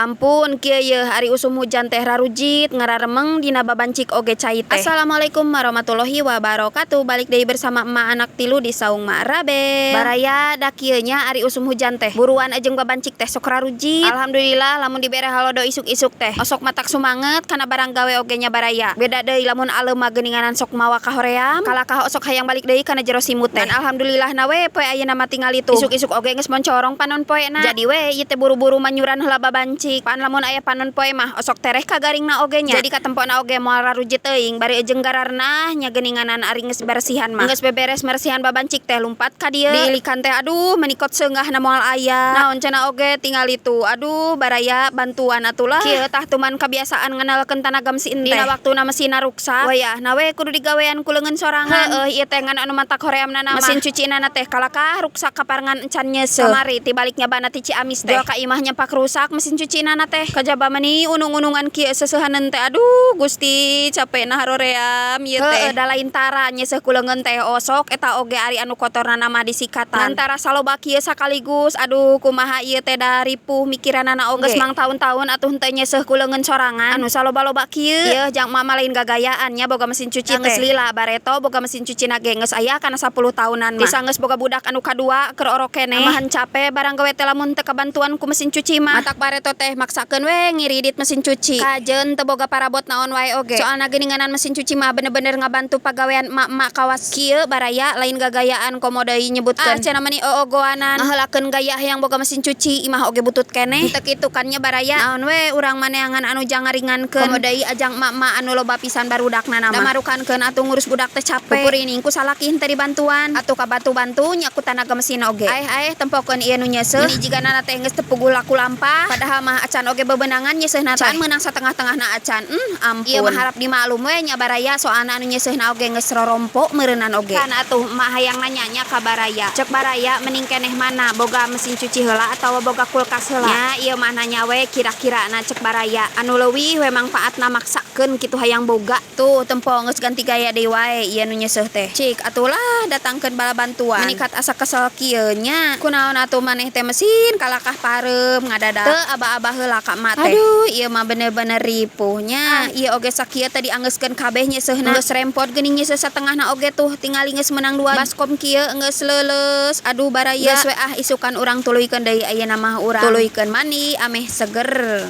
Ampun kieu yeuh ari usum hujan teh rarujit ngararemeng dina babancik oge cai teh. Assalamualaikum warahmatullahi wabarakatuh. Balik deui bersama emak anak tilu di saung Mak Rabe. Baraya da kieu nya ari usum hujan teh. Buruan jeung babancik teh sok rarujit. Alhamdulillah lamun dibere halodo isuk-isuk teh. Osok matak sumanget kana barang gawe oge nya baraya. Beda deui lamun aleum mah geuninganan sok mawa kahoream. Kalakah osok hayang balik deui kana jero simut teh. Ngan alhamdulillah na we poe ayeuna mah tingali tuh. Isuk-isuk oge geus moncorong panon poena. Jadi we ieu teh buru-buru manyuran heula babancik. Pan lamun aya panon poe mah osok tereh kagaringna oge nya. Jadi katempona oge moal rarujit teuing bari jeung gararnah nya geuninganan ari geus beresihan mah. Geus beberes meresihan babancik teh lumpat ka dieu. Diilikan teh aduh menikot seunggahna moal aya. Naon cenah oge tingali tuh. Aduh baraya bantuan atulah. Kieu tah tuman kabiasaan nganalkeun tanaga mesin teh. Dina waktuna mesinna ruksak. Wayahna we kudu digawean ku leungeun sorangan. Heueuh ieu teh ngan anu matak horeamna mah. Mesin cucina teh kalakah ruksak kaparengan encan nyeuseuh. Kamari ti balik nyabana ti Ciamis teh. Jual ka imah nyempak rusak mesin cucina teh. Kajaba meni unung-unungan kieu seseuhaneun teh aduh Gusti capekna haroream ieu teh. Heueuh da lain tara nyeuseuh ku leungeun teh osok eta oge ari anu kotorna mah disikatan. Ngan tara saloba kieu sakaligus aduh kumaha ieu teh da ripuh mikiranana oge. Geus mangtaun-taun atuh henteu nyeuseuh ku leungeun sorangan anu saloba-loba kieu. Yeuh jang mama lain gagayaan nya boga mesin cuci teh. Geus lila bareto boga mesin cuci na ge geus aya kana 10 tahunan mah. Bisa geus boga budak anu kadua keur orok keneh. Namahan cape barang gawe teh lamun teu kabantuan ku mesin cuci mah. Matak bareto teh maksakeun we ngiridit mesin cuci. Kajeun teu boga parabot naon wae oge. Soalna geuninganan mesin cuci mah bener-bener ngabantu pagawean emak-emak kawas kieu baraya lain gagayaan komo deui nyebutkeun. Ah cenah meni oogoanan ngaheulakeun gaya hayang boga mesin cuci imah oge butut keneh. Teu kitu kan nya baraya. Naon we urang maneangan anu jang ngaringankeun. Komo deui ajang emak-emak anu loba pisan barudakna mah. Da marukankeun atuh ngurus budak teh cape. Pupurining ku salaki henteu dibantuan. Atuh kabantu-bantu nya ku tanaga mesin oge. Aeh-aeh tempokeun ieu nu nyeuseuh. Meni jigana teh geus teu puguh laku lampah. Padahal mah acan oge bebenangan nyeuseuhna teh. Can meunang satengah-tengahna acan. Ampun. Ieu mah harap dimaklum we nya baraya soalna anu nyeuseuhna oge geus rorompo meureunnan oge. Kan atuh emak hayang nanya nya ka baraya. Cek baraya mending keneh mana boga mesin cuci heula atawa boga kulkas heula. Nya ieu mah nanya we kira-kirana cek baraya. Anu leuwih we mangfaatna maksakeun kitu hayang boga. Tuh tempo geus ganti gaya deui wae ieu nu nyeuseuh teh. Cik atulah datangkeun bala bantuan. Menikat asa kesel kieu nya. Kunaon atuh maneh teh mesin kalakah pareum ngadadak. Teu aba-aba heula ka emak teh. Aduh ieu mah bener-bener ripuh nya. Ieu oge sakieu teh dianggeuskeun kabeh nyeuseuhna. Geus rempot geuning nyeuseuh satengahna oge tuh tingali geus meunang 2 baskom kieu geus leuleus. Aduh baraya. Geus we ah isukan urang tuluykeun deui ayeuna mah urang. Tuluykeun mandi ameh seger.